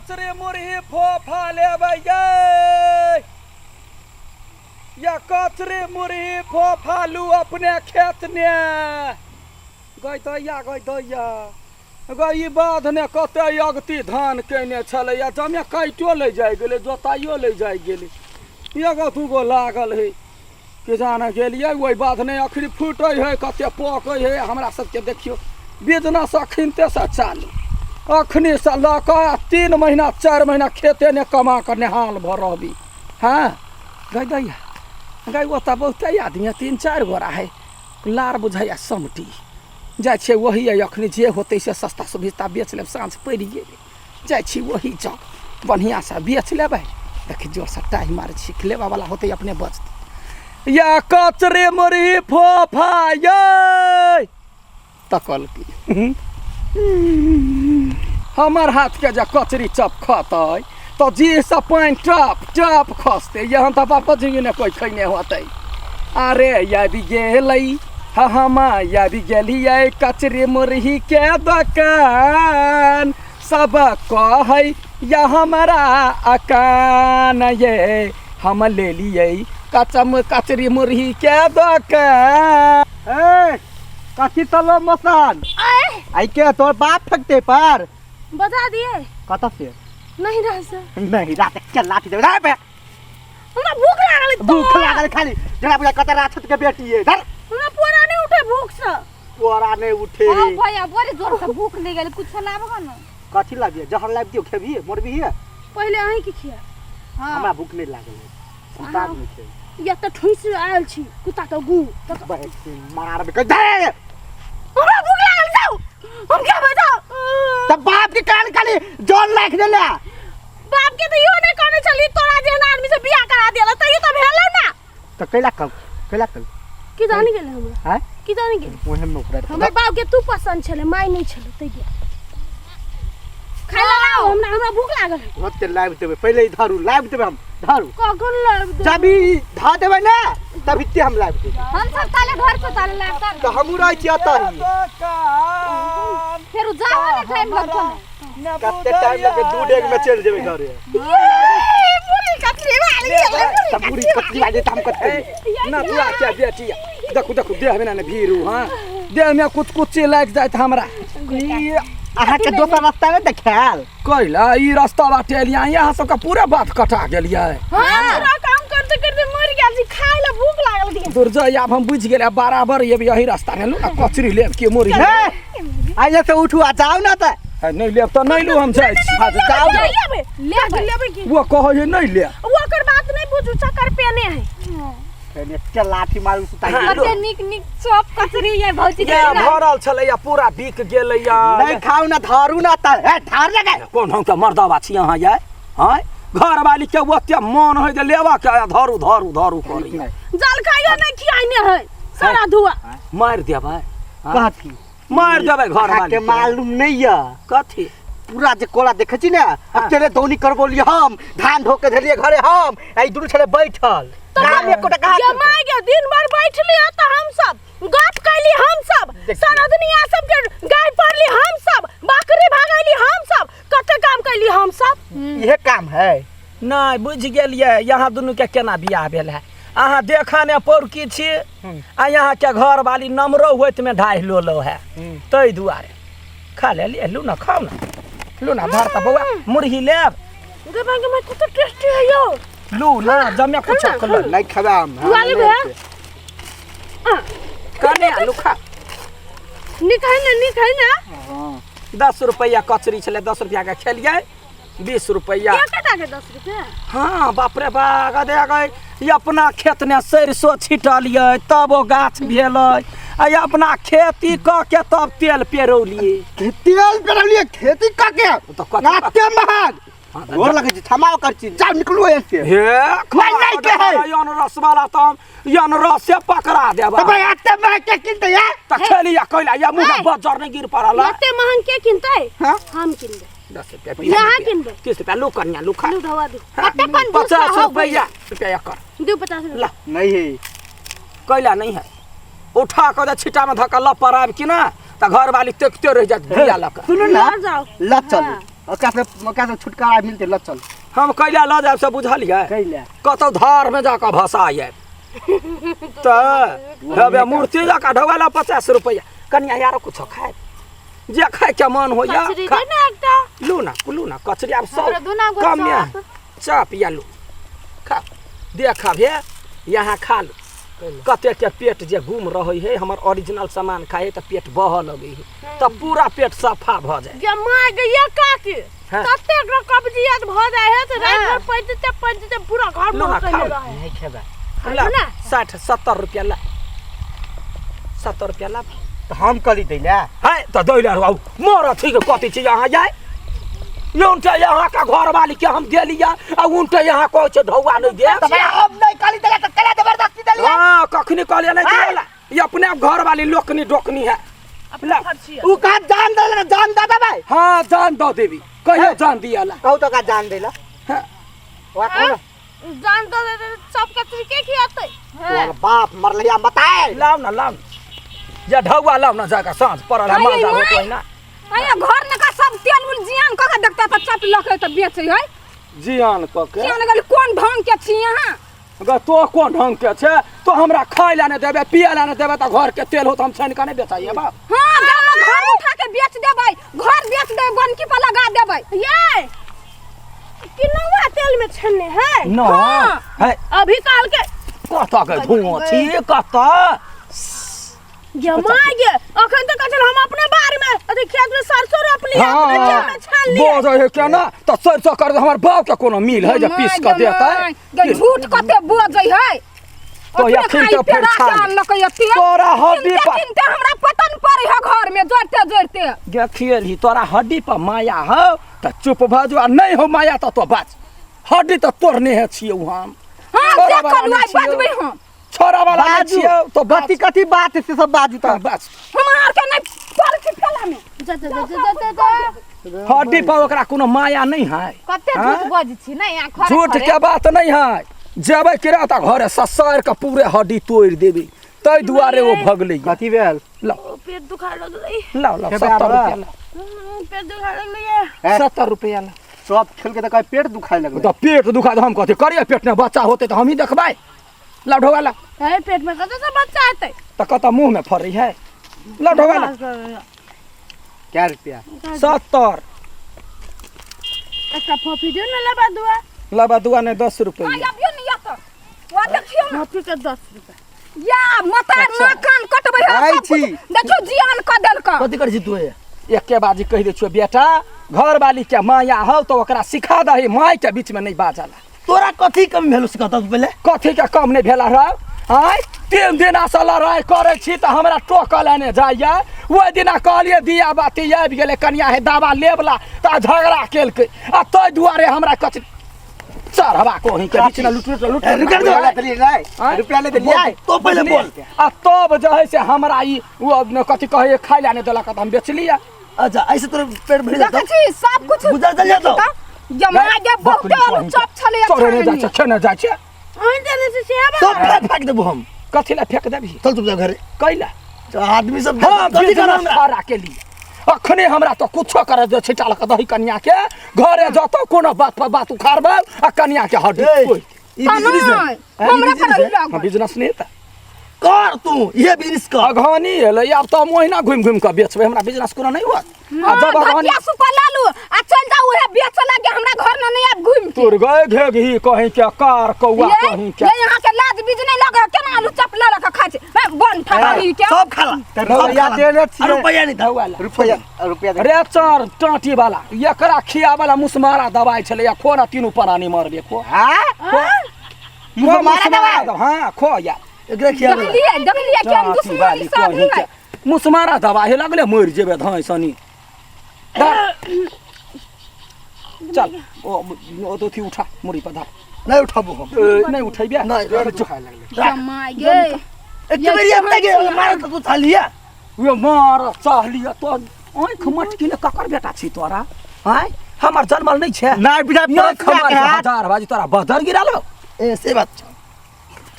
कचरे मुरही फोफा लेबै यै, या कचरे मुरही फोफा लू अपने खेत ने। गै दैया, गै दैया, गै ई बाध ने कते अगती धान केने छलैया, जमे काटियो लै जाइ गेलै, जोताइयो लै जाइ गेलै, एगो दूगो लागल है। के जाने गेलियै ओहि बाध ने अखनी फूटै है, कते पकै है। हमरा सबके देखियौ बिजनेस अखनतेसँ चालू, अखनीसँ लऽ कऽ 3 महीना 4 महीना खेते ने कमा कऽ नेहाल भऽ रहबी। हँ गै दैया गै, ओतऽ बहुते आदमी है, 3-4 गोरा है, लार बुझाइया समटी जाइ छियै वही है। अखनी जे होतै से सस्ता सुभिस्ता बेच लेब, साँझ पड़ि गेलै, जाइ छी वही जग बढ़िआँसँ बेच लेबै। देखी जोरसँ टाहि मारै छी, लेबऽवला होतै अपने बचतै। या कचरे मुरही फोफा यै तकल की हमर हाथके जे कचरी चप खतै तऽ जीहसँ पानि टप टप खसतै। एहन तऽ बापो जिंगी ने कोइ खैने होतै। अरे आबि गेलै, हम आबि गेलियै कचरी मुरही के दोकान, सब कहै या हमरा अकान ये, हम लेलियै कचम कचरी मुरही के दोकान। ए कथी तलो मसान आई के तोर बाप फेंकते पर बता दिए। कत से? नहीं रह से। नहीं रात के लाठी देबे रे बे। हमरा भूख लागल है। भूख लागल खाली जरा बुझा कत राक्षस के बेटी है धर। हमरा पोरा नहीं उठे भूख से। पोरा नहीं उठे। हाँ भैया, बड़ी जोर से भूख लग गेल, कुछ लाबो न। कथी लाबिए? जहर लाबि दियौ, खेबही मरबी है? पहले अहीं के खिया। हाँ। हमरा भूख नहीं लागल है, हम बाद में खेब। या त ठुस आयल छी कुत्ता के गु। मार के दे। हमरा भूख लागल, जाऊ हम खेबै, जाऊ। तब बाप के कान खाली जल राख देला। बाप के त इहो नहीं कहने छली तोरा जेहन आदमी से बियाह करा देला, तैयो त भेलै ना। त कैला कल, कैला कल की जानी गेलै हमरा? हैं? की जानी गेलै? ओहे में ओकरा हमर बाप के तू पसंद छले, माय नहीं छले, तै दुआरे खाय ला लाओ। हमरा हमरा भूख लागल है। ओते लाइव देबै, पहिले ई धरू, लाइव देबै हम, धरू। कखन लाइव देबै? जब ई ध देबै ने तब इते हम लाइव देबै। हम सब ताले घर से ताले लाइव त हमहूँ रहै छी एतऽ ही। फेर उ जाओ ने, टाइम लगतो ने। कते टाइम लगे? 2 डेग में चलि जेबै घरे। ये पूरी कतरी वाली गेलै। तब पूरी कतरी वाली त हम कतरी नथुआ के बेटी, देखू देखू देह में ने भीरू। हाँ, देह में कुछ कुछ लागि जाइत हमरा। ई अहाँके दोसर रास्ता नहि देखायल? कैला ई रास्ता बाटे एलियै, यहाँ सबके पूरा बात कटा गेलियै। हाँ, पूरा काम करते करते मर गेल छी, खाय ला भूख लागल थी। दुर्जय, आब हम बुझि गेलियै, बराबर एब यही रास्ता ने। लू ना कचरी लेब के मुरही? हे, आइए से उठू आ जाउ ना तऽ। है, नहि लेब तऽ नहि लू, हम जाइ छी। हाँ, तऽ जाउ ने। लेबै लेबै लेबै की? वो कहै है नहि ले। ओकर बात नहीं बुझू, चक्कर पेने है। फेर एकटा लाठी मारू सुताई हाँ, देब। कते नीक नीक चॉप कचरी ये भौजी के। या भरल छलै या पूरा बिक गेलै या। नहीं खाउ ना, धारू ना तऽ हे धार लगे। कोन ढंग के मर्दबा छी अहाँ यै? हँ, घरवाली के ओते मन है जे लेबा के, धरू धरू धरू करी। जल खाइयो नहीं खियाने है सारा धुआ। मारि देबै। कथी मारि देबै घर अहाँके मालूम नहीं यऽ। कथी? पूरा जे कोला देखै छी ने, अकेले दौनी करबौलियै हम, धान ढो के धेलियै घरे हम, आ ई दुनू छलै बैठल, काम एकोटा कहाँ ये केलकै? माय गे, दिन भर बैठली है तो हम सब गप कैली, हम सब सरदनिया सब के गाय पड़ली, हम सब बकरी भागैली, हम सब कते काम कैली हम सब। इहे काम है। नहि बुझि गेलियै यहाँ दुनूके केना बियाह भेल है। अहाँ देखा ने पौरकी छी आ यहाँके घरवाली नमरो होइत में ढाहि लोलो है, ताहि दुआरे खा लेलियै। लू ना, खाउ ना, लू ना, धर तऽ बौआ, मुरही लेब? गे माय गे माय, कते टेस्टी है यो। लू ना, जमे कुछ खलो। नहीं खेबै हम। लुआ लेबै? कने आलू खा। नीक है ना, नीक है ना? 10 रुपैआ कचरी छलै, 10 रुपैआके खेलियै, 20 रुपैआ। एकेटा के 10 रुपया? हाँ, बाप रे बा, गदे गए। ई अपना खेत ने सरिसो छिटलियै तब ओ गाछ भेलै, आ ई अपना खेती कऽ के तब तेल पेरौलियै। तेल पेरौलियै खेती कऽ के? तऽ कथी? नाते महग हाँ, तऽ गोर लगै छै, क्षमा कर छी, जाउ निकलू एहिसँ से। हे। नहीं, नहीं के है। यन रसवाला तऽ हम यन रसे पकड़ा देब। तऽ भाई एते महग के किनतै या? तऽ खेलिया कैला या मुँह में बज्जर नहि गिर पड़ल है? एते महंग के किनतै? हाँ? हम किनबै। 10 रुपया, 20 यहाँ रुपया, किनबै। 30 रुपया लू कनिया, लू खा। लू धवा दू। हाँ, कते कंजूस 50 हो रुपया, रुपया कर। दू 50 रुपया। ला। नहीं है। कैला नहीं है? उठा कऽ जे छिट्टा में धऽ कऽ लऽ पड़ाब कि ना तऽ घरवाली देखते रहि जायत बिया लऽ कऽ। सुनू ना। लऽ जाउ। लऽ चलू। ओकरा से, ओकरा से छुटकारा मिलते ल चल। हम कैला लऽ जायब से बुझलियै? कैला? कतौ धार में जाकऽ भसा आयब तऽ हेबे मूर्ति जकाँ ढोआ 50 रुपैआ। कनिया यार कुछो खाय जे खाय के मन होइया कचरी खा। दे ना एकटा। लू ना, लू ना कचरी आब सब हमरा दुना गो कम चॉप। में चॉप या लू खा देखब हे यहाँ खा लू कते के पेट जे गुम रहे है। हमर ओरिजिनल सामान खाए है तऽ पेट बहऽ लगे है तऽ पूरा पेट सफा भऽ जाए। गे माय गे ये काकी, हाँ। ततेक न कब्जियत भऽ जाइ है तऽ राति भर पैंचते पैंचते पूरा घर लू ना, महकैले खाउ। रहै। नहीं खेबै। ला, ना। 60-70 रुपया ला, 70 रुपया ला। तऽ हम कली दै ले है तऽ दै ले आउ मोर अथी के कथी चीज अहाँ जाय उनटे यहाँ का घर वाली के हम दे लिया आ उनटे यहाँ कहै छै ढौआ नहीं दे। तऽ भाई हम नहीं कली देले तऽ केला जबरदस्ती देलियै? हाँ कखनी कहलियै नहीं देला, ये अपने आप घर वाली लोकनी डोकनी है। ला। उ कहा जान देले? जान दे देबै। हाँ जान दऽ देबी, कहियो जान दिया ला। कहू तो का जान देला? हाँ। ओकरा कहू ना। जान दऽ देतै सब कचरी के खियातै? तोहर बाप मरलैया बताए। लाउ ना, लाउ ना या ढौआ लाउ ना, जाकर साँझ पड़ल है। अरे माजा माय। होतो है ना। अरे घर में का सब तेल उल जियान कऽ के देखता तऽ चप लऽ के तऽ बेचै है। जियान कऽ के जियान गेल। कोन ढंग के छी अहाँ? ग तो कोन ढंग के छै? तो हमरा खाय ला नहि देबे, पिए ला नहि देबे तऽ घर के तेल हो तऽ हम छानि कऽ नहि बेचाइए बाप? हाँ गाँव में घर उठा के बेच देबै, घर बेच देबै, बनकी पर लगा देबै। ये किनौआ तेल में छन्ने है? न। हाँ। है। अभी काल के कतऽ के धुआं छी कतऽ? गे माय गे, अखन तऽ कहै छल हम अपने बाड़ी में अथी खेत में सरसों रोपली, अपने खेत में छान लिए। बजै है केना तऽ सरसों कर दे, हमर बाप के कोनो मिल है जे पीस कऽ देतै? गे झूठ कते बजै है। तो अपने अखन खाइ तऽ फेर पेड़ा के छान। आनलकै ये तेल। तोरा हड्डी किनते पर किनते हमरा पतन पड़ै है घर में जोड़ते जोड़ते। गे खियलही, तोरा हड्डी पर माया हौ तऽ चुप भऽ जो आ नहि हौ माया तऽ तो बाज, हड्डी तऽ तोड़ने है छियौ हम। हाँ छोड़ा जे वाला कलुआ नहि छियौ। बजबै हम। छोड़ा वाला नहि बाजू। छियौ तो बाज। कथी कथी बात से सब बाजू तऽ। बाज। हम आर के नहि पड़ै छी फेला में। जा जा जा जा जा जा। हड्डी पर ओकरा कोनो माया नहीं है। कते हाँ? झूठ बजै छी ने यहाँ खरे झूठ खरे। के बात नहीं है, जेबै किरा तऽ घरे ससारि के पूरे हड्डी तोड़ि देबै, ताहि दुआरे ओ भगलै। कथी भेल? लाउ। पेट दुखा लगलै। लाउ लाउ। खेबै 70 आब? रुपया लाउ। पेट दुखा लगलै ये। हैं? 70 रुपया लाउ। सब खेल के तऽ कहे पेट दुखाए लगलै। तऽ पेट दुखा तऽ हम कथी करियै? पेट में बच्चा होतै तऽ हमही देखबै। लाउ ढोआ लाउ। है पेट में कतऽ से बच्चा हेतै? तऽ कतऽ मुँह में फरै है? लाउ ढोआ लाउ। कै रुपया? 70। एकटा फोफी दियौ ने लबा दुआ। लबा दुआ नहि, 10 रुपया। हाँ, अबियौ ने एतऽ। वा देखियौ ने। फोफी के 10 रुपया। या मता अच्छा। ना कान कटबै है आइ सब छी। कुछ। देखियौ जियान कऽ देलक। कथी करै छी तू? हे एके बाजी कहि दै छियौ बेटा, घरवाली के माया हौ तऽ ओकरा सिखा दही माय के बीच में नहि बाजला। तोरा कथी कमी भेलो से कहता तू पहिले? कथी के कम नहि भेल रह? आँय 3 दिना से लड़ाइ करै छी तऽ हमरा टोकल ने जाइया। ओहि दिना कहलियै दिया बाती आबि गेलै कनिया हे दवा लेबला तऽ झगड़ा केलकै आ ताहि दुआरे हमरा कथी चढ़वा कोही के बीच में लुट लुट लुट। रुपया रुपया ले देलियै नहीं? आँय? रुपया ले देलियै? तो पहिले बोल। आ तब जे है से हमरा ई ओ कथी कहै खाय लए नहि देलक तऽ हम बेचलियै। अच्छा ऐसे तोरे पेट भरि देखै जातो? छी सब कुछ। गुजर चल जातो? जमा गे बहुते आलू चॉप छलै। चढ़े जाइ छै, खेने जाइ छै। अहीं देने से सेवा। सब फेंक फेंक देबो हम। कथी लए फेंक देबही? चल चुपचाप घरे। कैला? आदमी सब हाँ कथी करब बिजनेस हमरा? खड़ा के लिए अखने हमरा तऽ कुछो करे दे, छिटाल के दही कनिया के घरे जतौ कोनो बात पर बात उखाड़बै आ कनिया के हड्डी ए, तोड़ि। ई बिजनेस है। हमरा ई बिजनेस पर है। हाँ, बिजनेस नहीं तऽ कर तू इहे बिजनेस कर। अघानी एलै, आब तऽ हम ओहिना घुमि घुमि कऽ बेचबै, हमरा बिजनेस कोनो नहि होत। आ जब अघानी धकिया सुपा लालू आ चल जाऊ उहे बेच लागे, हमरा घर में नहीं आब घुम के। तोर गए घेघी कहीं के कार कौआ ये कहीं के। ये यहाँ के लाज बीज नहीं लगे, केना आलू चप लऽ लऽ के खाइ छै। ए, बन ठकारी के। सब खाला। तऽ सब रुपया खाला। देने आ छियै। रुपया नहीं था। रुपया रुपया दे। रे चार टाँटी वाला एकरा खियाबला मुसमारा दवाई छलै, खो ना तीनू प्राणी मरबे खो। हाँ? खो। मुसमारा मुसमारा दवाई? हाँ खो यार। एकरा खियाबला। देखलिए देखलिए कि हम टाँटी दुश्मनी वाली सब कहीं है। के मुसमारा दवाई लगले मरि जेबे धाई सनी। चल ओ ओ तो थी उठा मुड़ी पर धर। नहीं उठाबो हम। ए, नहीं उठेबे। नहीं, पेट दुखाए लगलै। जमाय गे। एक बेर अपने के मार तो तू थालिया। ये मार चाहलिया तो आँखि मटकी ने ककर बेटा छी तोरा? आँय हमर जन्मल नहीं छे। नहीं बुझाय आँखि पड़ोसिया मार के हाथ। हजार बाजी तोरा बदर गिरा लो। ए से बात छौ।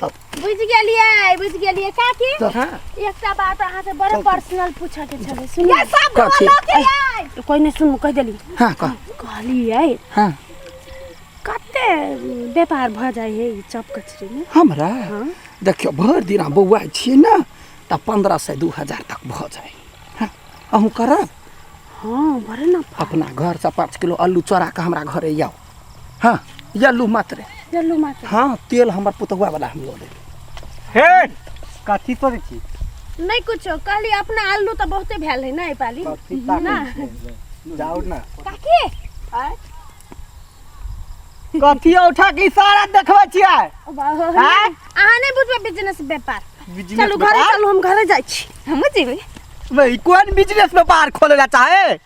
चल। बुझि गेलियै, बुझि गेलियै काकी। हाँ। एकटा बात अहाँ से बड़ा पर्सनल पूछऽ के छलै, सुनिए। ये सब कथी? बोलो के आइ कोइ नहि सुनू, कहि देली। हाँ, कह। कहलियै, हाँ। कते व्यापार भऽ जाइ है ई चप कचरी में? हमरा देखियौ, भरि दिन हम बौआइ छियै ने, तऽ 1500 2000 तक भऽ जाइ। हाँ, अहूँ करब? हाँ, बड़े ना। अपना घरसँ 5 किलो आलू चोरा कऽ हमरा घरे आउ। हाँ, आलू मात्रे। चलू मात्र। हाँ, तेल हमर पुतहुआ वाला हम लऽ लेब। हे, कथी सोचै छी? नहि कुछो, कहली अपना आलू तऽ बहुते भेल है ने एहि पाली ना। जाउ ना। काकी। कथी उठा के इशारा देखबै छियै? आँय? अहाँ नहि बुझबै बिजनेस व्यापार। बिजनेस चलू घरे। व्यापार? चलू, हम घरे जाइ छी। हमहूँ जेबै। भाई, कोन बिजनेस व्यापार खोले ला चाहे?